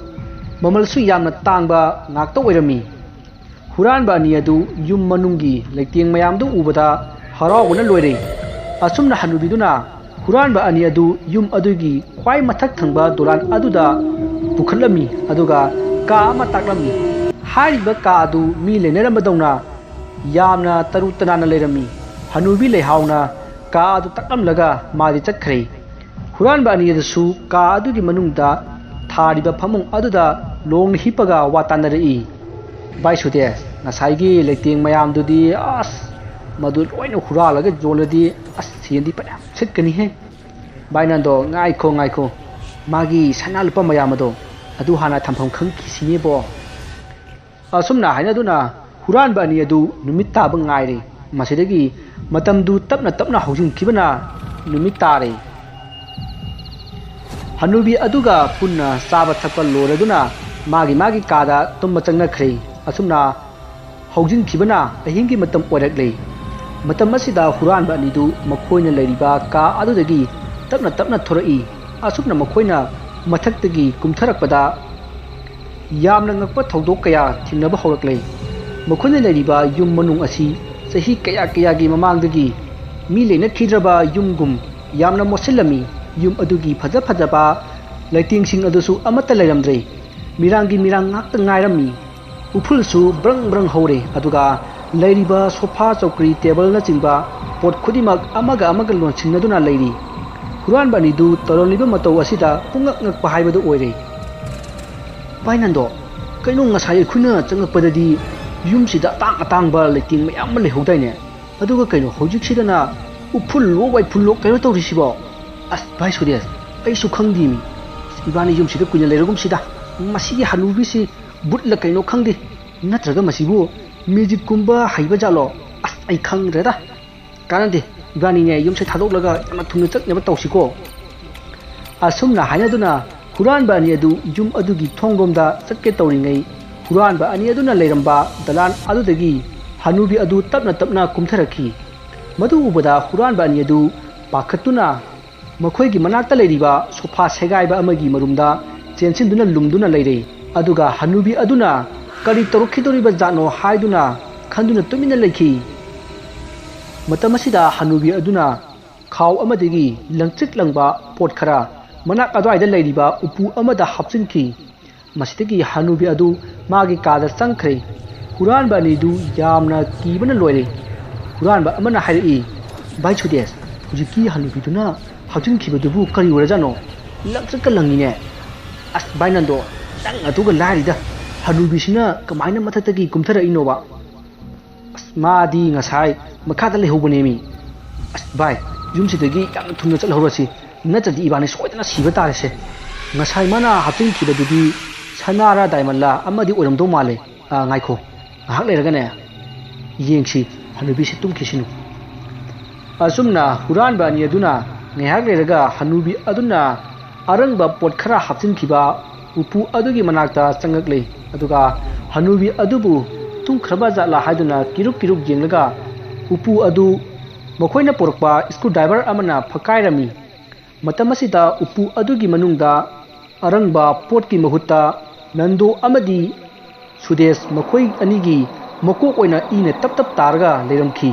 ꯃꯃꯜꯁꯨ ꯌꯥꯝꯅ ꯇꯥꯡꯕ ꯉꯥꯛꯇ ꯑꯣꯏꯔꯝꯃꯤ꯫ ꯍꯨꯔꯥꯟꯕ ꯑꯅꯤ ꯑꯗꯨ ꯌꯨꯝ ꯃꯅꯨꯡꯒꯤ ꯂꯩꯇꯦꯡ ꯃꯌꯥꯝꯗꯨ ꯎꯕꯗ ꯍꯔꯥꯎꯕꯅ ꯂꯣꯏꯔꯦ꯫ ꯑꯁꯨꯝꯅ ꯍꯅꯨꯕꯤꯗꯨꯅ ꯍꯨꯔꯥꯟꯕ ꯑꯅꯤ ꯑꯗꯨ ꯌꯨꯝ ꯑꯗꯨꯒꯤ ꯈ꯭ꯋꯥꯏ ꯃꯊꯛ ꯊꯪꯕ ꯗꯣꯂꯥꯟ ꯑꯗꯨꯗ ꯄꯨꯈꯠꯂꯝꯃꯤ, ꯑꯗꯨꯒ ꯀꯥ ꯑꯃ ꯇꯥꯛꯂꯝꯃꯤ꯫ ꯍꯥꯏꯔꯤꯕ ꯀꯥ ꯑꯗꯨ ꯃꯤ ꯂꯩꯅꯔꯝꯕꯗꯧꯅ ꯌꯥꯝꯅ ꯇꯔꯨ ꯇꯅꯥꯟꯅ ꯂꯩꯔꯝꯃꯤ꯫ ꯍꯅꯨꯕꯤ ꯂꯩꯍꯥꯎꯅ ꯀꯥ ꯑꯗꯨ ꯇꯛꯂꯝꯂꯒ ꯃꯥꯗꯤ ꯆꯠꯈ꯭ꯔꯦ꯫ ꯍꯨꯔꯥꯟꯕ ꯑꯅꯤ ꯑꯗꯨꯁꯨ ꯀꯥ ꯑꯗꯨꯒꯤ ꯃꯅꯨꯡꯗ ꯊꯥꯔꯤꯕ ꯐꯃꯨꯡ ꯑꯗꯨꯗ ꯂꯣꯡꯅ ꯍꯤꯞꯄꯒ ꯋꯥ ꯇꯥꯅꯔꯛꯏ꯫ "ꯚꯥꯏ ꯁꯨꯗꯦꯁ, ꯉꯁꯥꯏꯒꯤ ꯂꯩꯇꯦꯡ ꯃꯌꯥꯝꯗꯨꯗꯤ ꯑꯁ, ꯃꯗꯨ ꯂꯣꯏꯅ ꯍꯨꯔꯥꯜꯂꯒ ꯌꯣꯜꯂꯗꯤ ꯑꯁ, ꯁꯦꯟꯗꯤ ꯐꯅꯌꯥꯝ ꯁꯤꯠꯀꯅꯤꯍꯦ꯫ ꯚꯥꯏ ꯅꯟꯗꯣ, ꯉꯥꯏꯈꯣ ꯉꯥꯏꯈꯣ, ꯃꯥꯒꯤ ꯁꯅꯥ ꯂꯨꯄꯥ ꯃꯌꯥꯝ ꯑꯗꯣ ꯑꯗꯨ ꯍꯥꯟꯅ ꯊꯝꯐꯝ ꯈꯪꯈꯤꯁꯤꯅꯦꯕꯣ"꯫ ꯑꯁꯨꯝꯅ ꯍꯥꯏꯅꯗꯨꯅ ꯍꯨꯔꯥꯟꯕ ꯑꯅꯤ ꯑꯗꯨ ꯅꯨꯃꯤꯠ ꯇꯥꯕ ꯉꯥꯏꯔꯦ꯫ ꯃꯁꯤꯗꯒꯤ ꯃꯇꯝꯗꯨ ꯇꯞꯅ ꯇꯞꯅ ꯍꯧꯖꯤꯟꯈꯤꯕꯅ ꯅꯨꯃꯤꯠ ꯇꯥꯔꯦ꯫ ꯍꯅꯨꯕꯤ ꯑꯗꯨꯒ ꯄꯨꯟꯅ ꯆꯥꯕ ꯊꯛꯄ ꯂꯣꯏꯔꯗꯨꯅ ꯃꯥꯒꯤ ꯃꯥꯒꯤ ꯀꯥꯗ ꯇꯨꯝꯕ ꯆꯪꯅꯈ꯭ꯔꯦ꯫ ꯑꯁꯨꯝꯅ ꯍꯧꯖꯤꯟꯈꯤꯕꯅ ꯑꯍꯤꯡꯒꯤ ꯃꯇꯝ ꯑꯣꯏꯔꯛꯂꯦ꯫ ꯃꯇꯝ ꯑꯁꯤꯗ ꯍꯨꯔꯥꯟꯕ ꯑꯅꯤꯗꯨ ꯃꯈꯣꯏꯅ ꯂꯩꯔꯤꯕ ꯀꯥ ꯑꯗꯨꯗꯒꯤ ꯇꯞꯅ ꯇꯞꯅ ꯊꯣꯔꯛꯏ꯫ ꯑꯁꯨꯝꯅ ꯃꯈꯣꯏꯅ ꯃꯊꯛꯇꯒꯤ ꯀꯨꯝꯊꯔꯛꯄꯗ ꯌꯥꯝꯅ ꯉꯛꯄ ꯊꯧꯗꯣꯛ ꯀꯌꯥ ꯊꯦꯡꯅꯕ ꯍꯧꯔꯛꯂꯦ꯫ ꯃꯈꯣꯏꯅ ꯂꯩꯔꯤꯕ ꯌꯨꯝ ꯃꯅꯨꯡ ꯑꯁꯤ ꯆꯍꯤ ꯀꯌꯥ ꯀꯌꯥꯒꯤ ꯃꯃꯥꯡꯗꯒꯤ ꯃꯤ ꯂꯩꯅꯈꯤꯗ꯭ꯔꯕ ꯌꯨꯝꯒꯨꯝ ꯌꯥꯝꯅ ꯃꯣꯠꯁꯤꯜꯂꯝꯃꯤ꯫ ꯌꯨꯝ ꯑꯗꯨꯒꯤ ꯐꯖ ꯐꯖꯕ ꯂꯩꯇꯦꯡꯁꯤꯡ ꯑꯗꯨꯁꯨ ꯑꯃꯠꯇ ꯂꯩꯔꯝꯗ꯭ꯔꯦ꯫ ꯃꯤꯔꯥꯡꯒꯤ ꯃꯤꯔꯥꯡ ꯉꯥꯛꯇ ꯉꯥꯏꯔꯝꯃꯤ꯫ ꯎꯐꯨꯜꯁꯨ ꯕ꯭ꯔꯪ ꯕ꯭ꯔꯪ ꯍꯧꯔꯦ, ꯑꯗꯨꯒ ꯂꯩꯔꯤꯕ ꯁꯣꯐꯥ, ꯆꯧꯀ꯭ꯔꯤ, ꯇꯦꯕꯜꯅꯆꯤꯡꯕ ꯄꯣꯠ ꯈꯨꯗꯤꯡꯃꯛ ꯑꯃꯒ ꯑꯃꯒ ꯂꯣꯟꯁꯤꯟꯅꯗꯨꯅ ꯂꯩꯔꯤ꯫ ꯍꯨꯔꯥꯟꯕ ꯑꯅꯤꯗꯨ ꯇꯧꯔꯝꯂꯤꯕ ꯃꯇꯧ ꯑꯁꯤꯗ ꯄꯨꯡꯉꯛ ꯉꯛꯄ ꯍꯥꯏꯕꯗꯨ ꯑꯣꯏꯔꯦ꯫ "ꯚꯥꯏ ꯅꯟꯗꯣ, ꯀꯩꯅꯣ, ꯉꯁꯥꯏ ꯑꯩꯈꯣꯏꯅ ꯆꯪꯉꯛꯄꯗꯗꯤ ꯌꯨꯝꯁꯤꯗ ꯑꯇꯥꯡ ꯑꯇꯥꯡꯕ ꯂꯩꯇꯦꯡ ꯃꯌꯥꯝ ꯑꯃ ꯂꯩꯍꯧꯗꯥꯏꯅꯦ? ꯑꯗꯨꯒ ꯀꯩꯅꯣ, ꯍꯧꯖꯤꯛꯁꯤꯗꯅ ꯎꯐꯨꯜꯂꯣ ꯋꯥꯏꯐꯨꯜꯂꯣ ꯀꯩꯅꯣ ꯇꯧꯔꯤꯁꯤꯕꯣ? ꯑꯁ ꯚꯥꯏ ꯁꯨꯔꯦꯁ, ꯑꯩꯁꯨ ꯈꯪꯗꯦꯃꯤ꯫ ꯏꯕꯥꯅꯤ ꯌꯨꯝꯁꯤꯗ ꯀꯨꯏꯅ ꯂꯩꯔꯒꯨꯝꯁꯤꯗ꯫ ꯃꯁꯤꯒꯤ ꯍꯅꯨꯕꯤꯁꯤ ꯕꯨꯠꯂ ꯀꯩꯅꯣ ꯈꯪꯗꯦ, ꯅꯠꯇ꯭ꯔꯒ ꯃꯁꯤꯕꯨ ꯃꯦꯖꯤꯛꯀꯨꯝꯕ ꯍꯩꯕ ꯖꯥꯠꯂꯣ? ꯑꯁ, ꯑꯩ ꯈꯪꯗ꯭ꯔꯦꯗ꯫ ꯀꯥꯟꯅꯗꯦ, ꯏꯕꯥꯅꯤꯅꯦ ꯌꯨꯝꯁꯦ ꯊꯥꯗꯣꯛꯂꯒ ꯌꯥꯝꯅ ꯊꯨꯅ ꯆꯠꯅꯕ ꯇꯧꯁꯤꯀꯣ"꯫ ꯑꯁꯨꯝꯅ ꯍꯥꯏꯅꯗꯨꯅ ꯍꯨꯔꯥꯟꯕ ꯑꯅꯤ ꯑꯗꯨ ꯌꯨꯝ ꯑꯗꯨꯒꯤ ꯊꯣꯡꯂꯣꯝꯗ ꯆꯠꯀꯦ ꯇꯧꯔꯤꯉꯩ, ꯍꯨꯔꯥꯟꯕ ꯑꯅꯤ ꯑꯗꯨꯅ ꯂꯩꯔꯝꯕ ꯗꯂꯥꯟ ꯑꯗꯨꯗꯒꯤ ꯍꯅꯨꯕꯤ ꯑꯗꯨ ꯇꯞꯅ ꯇꯞꯅ ꯀꯨꯝꯊꯔꯛꯈꯤ꯫ ꯃꯗꯨ ꯎꯕꯗ ꯍꯨꯔꯥꯟꯕ ꯑꯅꯤ ꯑꯗꯨ ꯄꯥꯈꯠꯇꯨꯅ ꯃꯈꯣꯏꯒꯤ ꯃꯅꯥꯛꯇ ꯂꯩꯔꯤꯕ ꯁꯣꯐꯥ ꯁꯦꯒꯥꯏꯕ ꯑꯃꯒꯤ ꯃꯔꯨꯝꯗ ꯆꯦꯟꯁꯤꯟꯗꯨꯅ ꯂꯨꯝꯗꯨꯅ ꯂꯩꯔꯦ꯫ ꯑꯗꯨꯒ ꯍꯅꯨꯕꯤ ꯑꯗꯨꯅ ꯀꯔꯤ ꯇꯧꯔꯛꯈꯤꯗꯧꯔꯤꯕ ꯖꯥꯠꯅꯣ ꯍꯥꯏꯗꯨꯅ ꯈꯟꯗꯨꯅ ꯇꯨꯃꯤꯟꯅ ꯂꯩꯈꯤ꯫ ꯃꯇꯝ ꯑꯁꯤꯗ ꯍꯅꯨꯕꯤ ꯑꯗꯨꯅ ꯈꯥꯎ ꯑꯃꯗꯒꯤ ꯂꯪꯇ꯭ꯔꯤꯛ ꯂꯪꯕ ꯄꯣꯠ ꯈꯔ ꯃꯅꯥꯛ ꯑꯗꯨꯋꯥꯏꯗ ꯂꯩꯔꯤꯕ ꯎꯄꯨ ꯑꯃꯗ ꯍꯥꯞꯆꯤꯟꯈꯤ꯫ ꯃꯁꯤꯗꯒꯤ ꯍꯅꯨꯕꯤ ꯑꯗꯨ ꯃꯥꯒꯤ ꯀꯥꯗ ꯆꯪꯈ꯭ꯔꯦ꯫ ꯍꯨꯔꯥꯟꯕ ꯑꯅꯤꯗꯨ ꯌꯥꯝꯅ ꯀꯤꯕꯅ ꯂꯣꯏꯔꯦ꯫ ꯍꯨꯔꯥꯟꯕ ꯑꯃꯅ ꯍꯥꯏꯔꯛꯏ, "ꯚꯥꯏ ꯁꯨꯗꯦꯁ, ꯍꯧꯖꯤꯛꯀꯤ ꯍꯅꯨꯕꯤꯗꯨꯅ ꯍꯥꯞꯆꯤꯟꯈꯤꯕꯗꯨꯕꯨ ꯀꯔꯤ ꯑꯣꯏꯔꯖꯥꯠꯅꯣ? ꯂꯪꯆꯠꯀ ꯂꯪꯉꯤꯅꯦ꯫ ꯑꯁ ꯚꯥꯏ ꯅꯟꯗꯣ, ꯅꯪ ꯑꯗꯨꯒ ꯂꯥꯏꯔꯤꯗ, ꯍꯅꯨꯕꯤꯁꯤꯅ ꯀꯃꯥꯏꯅ ꯃꯊꯛꯇꯒꯤ ꯀꯨꯝꯊꯔꯛꯏꯅꯣꯕ? ꯑꯁ ꯃꯥꯗꯤ ꯉꯁꯥꯏ ꯃꯈꯥꯗ ꯂꯩꯍꯧꯕꯅꯦꯃꯤ꯫ ꯑꯁ ꯚꯥꯏ, ꯌꯨꯝꯁꯤꯗꯒꯤ ꯌꯥꯝꯅ ꯊꯨꯅ ꯆꯠꯍꯧꯔꯁꯤ, ꯅꯠꯇ꯭ꯔꯗꯤ ꯏꯕꯥꯅꯤ ꯁꯣꯏꯗꯅ ꯁꯤꯕ ꯇꯥꯔꯦꯁꯦ꯫ ꯉꯁꯥꯏ ꯃꯥꯅ ꯍꯥꯞꯆꯤꯟꯈꯤꯕꯗꯨꯗꯤ ꯁꯅꯥꯔ ꯗꯥꯏꯃꯟꯂ ꯑꯃꯗꯤ ꯑꯣꯏꯔꯝꯗꯧ ꯃꯥꯜꯂꯦ꯫ ꯑꯥ, ꯉꯥꯏꯈꯣ, ꯉꯥꯏꯍꯥꯛ ꯂꯩꯔꯒꯅꯦ ꯌꯦꯡꯁꯤ, ꯍꯅꯨꯕꯤꯁꯦ ꯇꯨꯝꯈꯤꯁꯤꯅꯨ"꯫ ꯑꯁꯨꯝꯅ ꯍꯨꯔꯥꯟꯕ ꯑꯅꯤ ꯑꯗꯨꯅ ꯉꯥꯏꯍꯥꯛ ꯂꯩꯔꯒ ꯍꯅꯨꯕꯤ ꯑꯗꯨꯅ ꯑꯔꯪꯕ ꯄꯣꯠ ꯈꯔ ꯍꯥꯞꯆꯤꯟꯈꯤꯕ ꯎꯄꯨ ꯑꯗꯨꯒꯤ ꯃꯅꯥꯛꯇ ꯆꯪꯉꯛꯂꯦ꯫ ꯑꯗꯨꯒ ꯍꯅꯨꯕꯤ ꯑꯗꯨꯕꯨ ꯇꯨꯝꯈ꯭ꯔꯕ ꯖꯥꯠꯂꯥ ꯍꯥꯏꯗꯨꯅ ꯀꯤꯔꯨꯛ ꯀꯤꯔꯨꯛ ꯌꯦꯡꯂꯒ ꯎꯄꯨ ꯑꯗꯨ ꯃꯈꯣꯏꯅ ꯄꯨꯔꯛꯄ ꯁ꯭ꯀ꯭ꯔꯨ ꯗ꯭ꯔꯥꯏꯚꯔ ꯑꯃꯅ ꯐꯛꯀꯥꯏꯔꯝꯃꯤ꯫ ꯃꯇꯝ ꯑꯁꯤꯗ ꯎꯄꯨ ꯑꯗꯨꯒꯤ ꯃꯅꯨꯡꯗ ꯑꯔꯪꯕ ꯄꯣꯠꯀꯤ ꯃꯍꯨꯠꯇ ꯅꯟꯗꯣ ꯑꯃꯗꯤ ꯁꯨꯗꯦꯁ ꯃꯈꯣꯏ ꯑꯅꯤꯒꯤ ꯃꯀꯣꯛ ꯑꯣꯏꯅ ꯏꯅ ꯇꯞ ꯇꯞ ꯇꯥꯔꯒ ꯂꯩꯔꯝꯈꯤ꯫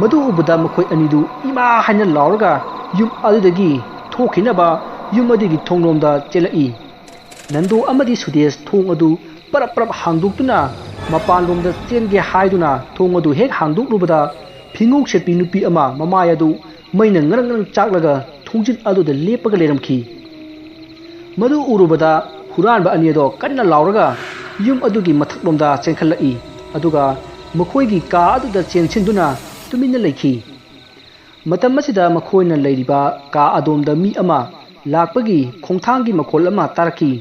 ꯃꯗꯨ ꯎꯕꯗ ꯃꯈꯣꯏ ꯑꯅꯤꯗꯨ ꯏꯃꯥ ꯍꯥꯏꯅ ꯂꯥꯎꯔꯒ ꯌꯨꯝ ꯑꯗꯨꯗꯒꯤ ꯊꯣꯛꯈꯤꯅꯕ ꯌꯨꯝ ꯑꯗꯨꯒꯤ ꯊꯣꯡꯂꯣꯝꯗ ꯆꯦꯜꯂꯛꯏ꯫ ꯅꯟꯗꯣ ꯑꯃꯗꯤ ꯁꯨꯗꯦꯁ ꯊꯣꯡ ꯑꯗꯨ ꯄꯔꯞ ꯄꯔꯞ ꯍꯥꯡꯗꯣꯛꯇꯨꯅ ꯃꯄꯥꯟꯂꯣꯝꯗ ꯆꯦꯟꯒꯦ ꯍꯥꯏꯗꯨꯅ ꯊꯣꯡ ꯑꯗꯨ ꯍꯦꯛ ꯍꯥꯡꯗꯣꯛꯂꯨꯕꯗ ꯐꯤꯉꯧ ꯁꯦꯠꯄꯤ ꯅꯨꯄꯤ ꯑꯃ ꯃꯃꯥꯏ ꯑꯗꯨ ꯃꯩꯅ ꯉꯔꯪ ꯉꯔꯪ ꯆꯥꯛꯂꯒ ꯊꯣꯡꯖꯤꯟ ꯑꯗꯨꯗ ꯂꯦꯞꯄꯒ ꯂꯩꯔꯝꯈꯤ꯫ ꯃꯗꯨ ꯎꯔꯨꯕꯗ ꯍꯨꯔꯥꯟꯕ ꯑꯅꯤ ꯑꯗꯣ ꯀꯟꯅ ꯂꯥꯎꯔꯒ ꯌꯨꯝ ꯑꯗꯨꯒꯤ ꯃꯊꯛꯂꯣꯝꯗ ꯆꯦꯟꯈꯠꯂꯛꯏ꯫ ꯑꯗꯨꯒ ꯃꯈꯣꯏꯒꯤ ꯀꯥ ꯑꯗꯨꯗ ꯆꯦꯟꯁꯤꯟꯗꯨꯅ ꯇꯨꯃꯤꯟꯅ ꯂꯩꯈꯤ꯫ ꯃꯇꯝ ꯑꯁꯤꯗ ꯃꯈꯣꯏꯅ ꯂꯩꯔꯤꯕ ꯀꯥ ꯑꯗꯣꯝꯗ ꯃꯤ ꯑꯃ ꯂꯥꯛꯄꯒꯤ ꯈꯣꯡꯊꯥꯡꯒꯤ ꯃꯈꯣꯜ ꯑꯃ ꯇꯥꯔꯛꯈꯤ꯫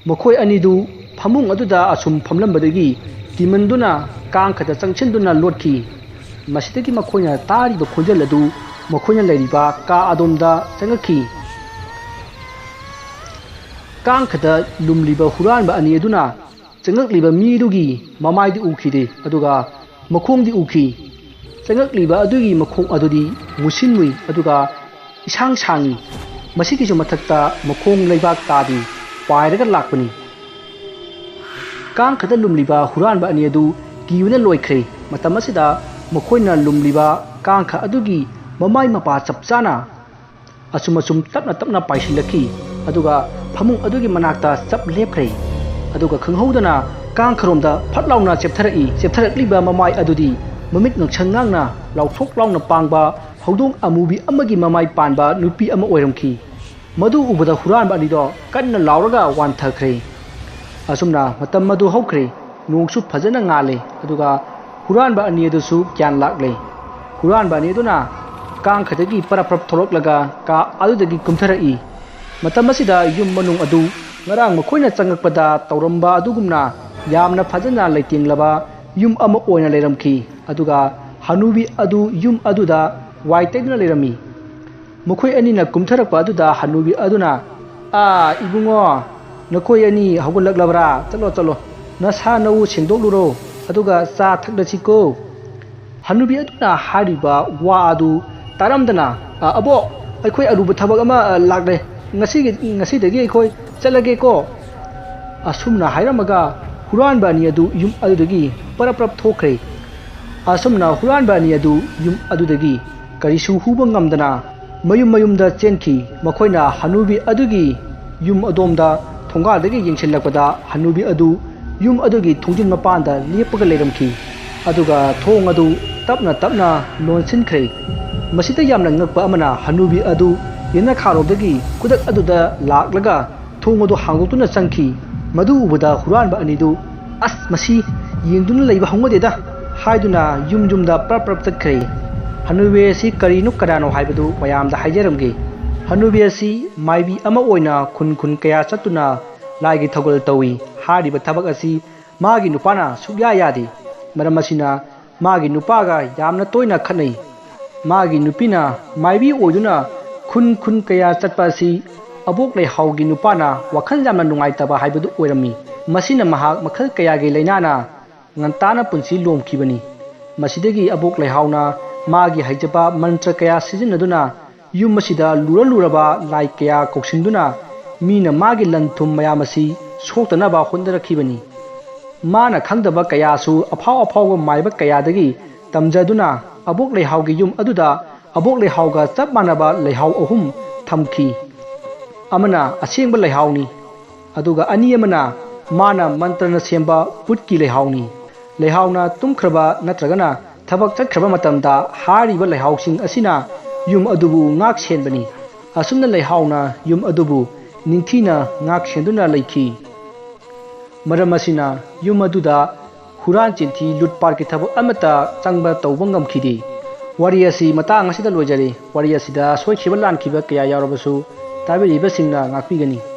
ꯃꯈꯣꯏ ꯑꯅꯤꯗꯨ ꯐꯃꯨꯡ ꯑꯗꯨꯗ ꯑꯁꯨꯝ ꯐꯝꯂꯝꯕꯗꯒꯤ ꯀꯤꯃꯟꯗꯨꯅ ꯀꯥꯡꯈꯗ ꯆꯪꯁꯤꯟꯗꯨꯅ ꯂꯣꯠꯈꯤ꯫ ꯃꯁꯤꯗꯒꯤ ꯃꯈꯣꯏꯅ ꯇꯥꯔꯤꯕ ꯈꯣꯟꯖꯦꯜ ꯑꯗꯨ ꯃꯈꯣꯏꯅ ꯂꯩꯔꯤꯕ ꯀꯥ ꯑꯗꯣꯝꯗ ꯆꯪꯉꯛꯈꯤ꯫ ꯀꯥꯡꯈꯗ ꯂꯨꯝꯂꯤꯕ ꯍꯨꯔꯥꯟꯕ ꯑꯅꯤ ꯑꯗꯨꯅ ꯆꯪꯉꯛꯂꯤꯕ ꯃꯤꯗꯨꯒꯤ ꯃꯃꯥꯏꯗꯤ ꯎꯈꯤꯗꯦ, ꯑꯗꯨꯒ ꯃꯈꯣꯡꯗꯤ ꯎꯈꯤ꯫ ꯆꯪꯉꯛꯂꯤꯕ ꯑꯗꯨꯒꯤ ꯃꯈꯣꯡ ꯑꯗꯨꯗꯤ ꯃꯨꯁꯤꯟ ꯃꯨꯏ, ꯑꯗꯨꯒ ꯏꯁꯥꯡ ꯁꯥꯡꯏ꯫ ꯃꯁꯤꯒꯤꯁꯨ ꯃꯊꯛꯇ ꯃꯈꯣꯡ ꯂꯩꯕꯥꯛ ꯇꯥꯗꯦ, ꯄꯥꯏꯔꯒ ꯂꯥꯛꯄꯅꯤ꯫ ꯀꯥꯡꯈꯗ ꯂꯨꯝꯂꯤꯕ ꯍꯨꯔꯥꯟꯕ ꯑꯅꯤ ꯑꯗꯨ ꯀꯤꯕꯅ ꯂꯣꯏꯈ꯭ꯔꯦ꯫ ꯃꯇꯝ ꯑꯁꯤꯗ ꯃꯈꯣꯏꯅ ꯂꯨꯝꯂꯤꯕ ꯀꯥꯡꯈ ꯑꯗꯨꯒꯤ ꯃꯃꯥꯏ ꯃꯄꯥ ꯆꯞ ꯆꯥꯅ ꯑꯁꯨꯝ ꯑꯁꯨꯝ ꯇꯞꯅ ꯇꯞꯅ ꯄꯥꯏꯁꯤꯜꯂꯛꯈꯤ꯫ ꯑꯗꯨꯒ ꯐꯃꯨꯡ ꯑꯗꯨꯒꯤ ꯃꯅꯥꯛꯇ ꯆꯞ ꯂꯦꯞꯈ꯭ꯔꯦ꯫ ꯑꯗꯨꯒ ꯈꯪꯍꯧꯗꯅ ꯀꯥꯡꯈꯔꯣꯝꯗ ꯐꯠ ꯂꯥꯎꯅ ꯆꯦꯞꯊꯔꯛꯏ꯫ ꯆꯦꯞꯊꯔꯛꯂꯤꯕ ꯃꯃꯥꯏ ꯑꯗꯨꯗꯤ ꯃꯃꯤꯠ ꯉꯛꯁꯪ ꯉꯥꯡꯅ ꯂꯥꯎꯊꯣꯛ ꯂꯥꯎꯅ ꯄꯥꯡꯕ ꯍꯧꯗꯣꯡ ꯑꯃꯨꯕꯤ ꯑꯃꯒꯤ ꯃꯃꯥꯏ ꯄꯥꯟꯕ ꯅꯨꯄꯤ ꯑꯃ ꯑꯣꯏꯔꯝꯈꯤ꯫ ꯃꯗꯨ ꯎꯕꯗ ꯍꯨꯔꯥꯟꯕ ꯑꯅꯤꯗꯣ ꯀꯟꯅ ꯂꯥꯎꯔꯒ ꯋꯥꯟꯊꯈ꯭ꯔꯦ꯫ ꯑꯁꯨꯝꯅ ꯃꯇꯝ ꯑꯗꯨ ꯍꯧꯈ꯭ꯔꯦ꯫ ꯅꯣꯡꯁꯨ ꯐꯖꯅ ꯉꯥꯜꯂꯦ꯫ ꯑꯗꯨꯒ ꯍꯨꯔꯥꯟꯕ ꯑꯅꯤ ꯑꯗꯨꯁꯨ ꯒ꯭ꯌꯥꯟ ꯂꯥꯛꯂꯦ꯫ ꯍꯨꯔꯥꯟꯕ ꯑꯅꯤ ꯑꯗꯨꯅ ꯀꯥꯡꯈꯗꯒꯤ ꯄꯔꯞ ꯄꯔꯞ ꯊꯣꯛꯂꯛꯂꯒ ꯀꯥ ꯑꯗꯨꯗꯒꯤ ꯀꯨꯝꯊꯔꯛꯏ꯫ ꯃꯇꯝ ꯑꯁꯤꯗ ꯌꯨꯝ ꯃꯅꯨꯡ ꯑꯗꯨ ꯉꯔꯥꯡ ꯃꯈꯣꯏꯅ ꯆꯪꯂꯛꯄꯗ ꯇꯧꯔꯝꯕ ꯑꯗꯨꯒꯨꯝꯅ ꯌꯥꯝꯅ ꯐꯖꯅ ꯂꯩꯇꯦꯡꯂꯕ ꯌꯨꯝ ꯑꯃ ꯑꯣꯏꯅ ꯂꯩꯔꯝꯈꯤ꯫ ꯑꯗꯨꯒ ꯍꯅꯨꯕꯤ ꯑꯗꯨ ꯌꯨꯝ ꯑꯗꯨꯗ ꯋꯥꯏ ꯇꯩꯗꯨꯅ ꯂꯩꯔꯝꯃꯤ꯫ ꯃꯈꯣꯏ ꯑꯅꯤꯅ ꯀꯨꯝꯊꯔꯛꯄ ꯑꯗꯨꯗ ꯍꯅꯨꯕꯤ ꯑꯗꯨꯅ, "ꯑꯥ, ꯏꯕꯨꯡꯉꯣ, ꯅꯈꯣꯏ ꯑꯅꯤ ꯍꯧꯒꯠꯂꯛꯂꯕ꯭ꯔꯥ? ꯆꯠꯂꯣ, ꯆꯠꯂꯣ, ꯅꯁꯥ ꯅꯎ ꯁꯦꯡꯗꯣꯛꯂꯨꯔꯣ, ꯑꯗꯨꯒ ꯆꯥ ꯊꯛꯂꯁꯤꯀꯣ"꯫ ꯍꯅꯨꯕꯤ ꯑꯗꯨꯅ ꯍꯥꯏꯔꯤꯕ ꯋꯥ ꯑꯗꯨ ꯇꯥꯔꯝꯗꯅ, "ꯑ, ꯑꯕꯣꯛ, ꯑꯩꯈꯣꯏ ꯑꯔꯨꯕ ꯊꯕꯛ ꯑꯃ, ꯑ, ꯂꯥꯛꯂꯦ꯫ ꯉꯁꯤꯒꯤ, ꯉꯁꯤꯗꯒꯤ ꯑꯩꯈꯣꯏ ꯆꯠꯂꯒꯦꯀꯣ"꯫ ꯑꯁꯨꯝꯅ ꯍꯥꯏꯔꯝꯃꯒ ꯍꯨꯔꯥꯟꯕ ꯑꯅꯤ ꯑꯗꯨ ꯌꯨꯝ ꯑꯗꯨꯗꯒꯤ ꯄꯔꯞ ꯄꯔꯞ ꯊꯣꯛꯈ꯭ꯔꯦ꯫ ꯑꯁꯨꯝꯅ ꯍꯨꯔꯥꯟꯕ ꯑꯅꯤ ꯑꯗꯨ ꯌꯨꯝ ꯑꯗꯨꯗꯒꯤ ꯀꯔꯤꯁꯨ ꯍꯨꯕ ꯉꯝꯗꯅ ꯃꯌꯨꯝ ꯃꯌꯨꯝꯗ ꯆꯦꯟꯈꯤ꯫ ꯃꯈꯣꯏꯅ ꯍꯅꯨꯕꯤ ꯑꯗꯨꯒꯤ ꯌꯨꯝ ꯑꯗꯣꯝꯗ ꯊꯣꯡꯒꯥꯜꯗꯒꯤ ꯌꯦꯡꯁꯤꯜꯂꯛꯄꯗ ꯍꯅꯨꯕꯤ ꯑꯗꯨ ꯌꯨꯝ ꯑꯗꯨꯒꯤ ꯊꯣꯡꯖꯤꯟ ꯃꯄꯥꯟꯗ ꯂꯦꯞꯄꯒ ꯂꯩꯔꯝꯈꯤ꯫ ꯑꯗꯨꯒ ꯊꯣꯡ ꯑꯗꯨ ꯇꯞꯅ ꯇꯞꯅ ꯂꯣꯟꯁꯤꯟꯈ꯭ꯔꯦ꯫ ꯃꯁꯤꯗ ꯌꯥꯝꯅ ꯉꯛꯄ ꯑꯃꯅ ꯍꯅꯨꯕꯤ ꯑꯗꯨ ꯌꯦꯅꯈꯥꯔꯣꯝꯗꯒꯤ ꯈꯨꯗꯛ ꯑꯗꯨꯗ ꯂꯥꯛꯂꯒ ꯊꯣꯡ ꯑꯗꯨ ꯍꯥꯡꯗꯣꯛꯇꯨꯅ ꯆꯪꯈꯤ꯫ ꯃꯗꯨ ꯎꯕꯗ ꯍꯨꯔꯥꯟꯕ ꯑꯅꯤꯗꯨ, "ꯑꯁ, ꯃꯁꯤ ꯌꯦꯡꯗꯨꯅ ꯂꯩꯕ ꯍꯧꯅꯗꯦꯗ" ꯍꯥꯏꯗꯨꯅ ꯌꯨꯝ ꯌꯨꯝꯗ ꯄ꯭ꯔꯞ ꯄ꯭ꯔꯞ ꯆꯠꯈ꯭ꯔꯦ꯫ ꯍꯅꯨꯕꯤ ꯑꯁꯤ ꯀꯔꯤꯅꯣ ꯀꯅꯥꯅꯣ ꯍꯥꯏꯕꯗꯨ ꯃꯌꯥꯝꯗ ꯍꯥꯏꯖꯔꯝꯒꯦ꯫ ꯍꯅꯨꯕꯤ ꯑꯁꯤ ꯃꯥꯏꯕꯤ ꯑꯃ ꯑꯣꯏꯅ ꯈꯨꯟ ꯈꯨꯟ ꯀꯌꯥ ꯆꯠꯇꯨꯅ ꯂꯥꯏꯒꯤ ꯊꯧꯒꯜ ꯇꯧꯏ꯫ ꯍꯥꯏꯔꯤꯕ ꯊꯕꯛ ꯑꯁꯤ ꯃꯥꯒꯤ ꯅꯨꯄꯥꯅ ꯁꯨꯛꯌꯥ ꯌꯥꯗꯦ꯫ ꯃꯔꯝ ꯑꯁꯤꯅ ꯃꯥꯒꯤ ꯅꯨꯄꯥꯒ ꯌꯥꯝꯅ ꯇꯣꯏꯅ ꯈꯠꯅꯩ꯫ ꯃꯥꯒꯤ ꯅꯨꯄꯤꯅ ꯃꯥꯏꯕꯤ ꯑꯣꯏꯗꯨꯅ ꯈꯨꯟ ꯈꯨꯟ ꯀꯌꯥ ꯆꯠꯄ ꯑꯁꯤ ꯑꯕꯣꯛ ꯂꯩꯍꯥꯎꯒꯤ ꯅꯨꯄꯥꯅ ꯋꯥꯈꯜ ꯌꯥꯝꯅ ꯅꯨꯡꯉꯥꯏꯇꯕ ꯍꯥꯏꯕꯗꯨ ꯑꯣꯏꯔꯝꯃꯤ꯫ ꯃꯁꯤꯅ ꯃꯍꯥꯛ ꯃꯈꯜ ꯀꯌꯥꯒꯤ ꯂꯥꯏꯅꯥꯅ ꯉꯟꯇꯥꯅ ꯄꯨꯟꯁꯤ ꯂꯣꯝꯈꯤꯕꯅꯤ꯫ ꯃꯁꯤꯗꯒꯤ ꯑꯕꯣꯛ ꯂꯩꯍꯥꯎꯅ ꯃꯥꯒꯤ ꯍꯩꯖꯕ ꯃꯟꯇ꯭ꯔ ꯀꯌꯥ ꯁꯤꯖꯤꯟꯅꯗꯨꯅ ꯌꯨꯝ ꯑꯁꯤꯗ ꯂꯨꯔ ꯂꯨꯔꯕ ꯂꯥꯏ ꯀꯌꯥ ꯀꯧꯁꯤꯟꯗꯨꯅ ꯃꯤꯅ ꯃꯥꯒꯤ ꯂꯟ ꯊꯨꯝ ꯃꯌꯥꯝ ꯑꯁꯤ ꯁꯣꯛꯇꯅꯕ ꯍꯣꯠꯅꯔꯛꯈꯤꯕꯅꯤ꯫ ꯃꯥꯅ ꯈꯪꯗꯕ ꯀꯌꯥꯁꯨ ꯑꯐꯥꯎ ꯑꯐꯥꯎꯕ ꯃꯥꯏꯕ ꯀꯌꯥꯗꯒꯤ ꯇꯝꯖꯗꯨꯅ ꯑꯕꯣꯛ ꯂꯩꯍꯥꯎꯒꯤ ꯌꯨꯝ ꯑꯗꯨꯗ ꯑꯕꯣꯛ ꯂꯩꯍꯥꯎꯒ ꯆꯞ ꯃꯥꯟꯅꯕ ꯂꯩꯍꯥꯎ ꯑꯍꯨꯝ ꯊꯝꯈꯤ꯫ ꯑꯃꯅ ꯑꯁꯦꯡꯕ ꯂꯩꯍꯥꯎꯅꯤ, ꯑꯗꯨꯒ ꯑꯅꯤ ꯑꯃꯅ ꯃꯥꯅ ꯃꯟꯇ꯭ꯔꯅ ꯁꯦꯝꯕ ꯄꯨꯠꯀꯤ ꯂꯩꯍꯥꯎꯅꯤ꯫ ꯂꯩꯍꯥꯎꯅ ꯇꯨꯝꯈ꯭ꯔꯕ ꯅꯠꯇ꯭ꯔꯒꯅ ꯊꯕꯛ ꯆꯠꯈ꯭ꯔꯕ ꯃꯇꯝꯗ ꯍꯥꯏꯔꯤꯕ ꯂꯩꯍꯥꯎꯁꯤꯡ ꯑꯁꯤꯅ ꯌꯨꯝ ꯑꯗꯨꯕꯨ ꯉꯥꯛ ꯁꯦꯟꯕꯅꯤ꯫ ꯑꯁꯨꯝꯅ ꯂꯩꯍꯥꯎꯅ ꯌꯨꯝ ꯑꯗꯨꯕꯨ ꯅꯤꯡꯊꯤꯅ ꯉꯥꯛ ꯁꯦꯟꯗꯨꯅ ꯂꯩꯈꯤ꯫ ꯃꯔꯝ ꯑꯁꯤꯅ ꯌꯨꯝ ꯑꯗꯨꯗ ꯍꯨꯔꯥꯟ ꯆꯤꯟꯊꯤ ꯂꯨꯠꯄꯥꯠꯀꯤ ꯊꯕꯛ ꯑꯃꯠꯇ ꯆꯪꯕ ꯇꯧꯕ ꯉꯝꯈꯤꯗꯦ꯫ ꯋꯥꯔꯤ ꯑꯁꯤ ꯃꯇꯥꯡ ꯑꯁꯤꯗ ꯂꯣꯏꯖꯔꯦ꯫ ꯋꯥꯔꯤ ꯑꯁꯤꯗ ꯁꯣꯏꯈꯤꯕ ꯂꯥꯟꯈꯤꯕ ꯀꯌꯥ ꯌꯥꯎꯔꯕꯁꯨ ꯇꯥꯕꯤꯔꯤꯕꯁꯤꯡꯅ ꯉꯥꯛꯄꯤꯒꯅꯤ꯫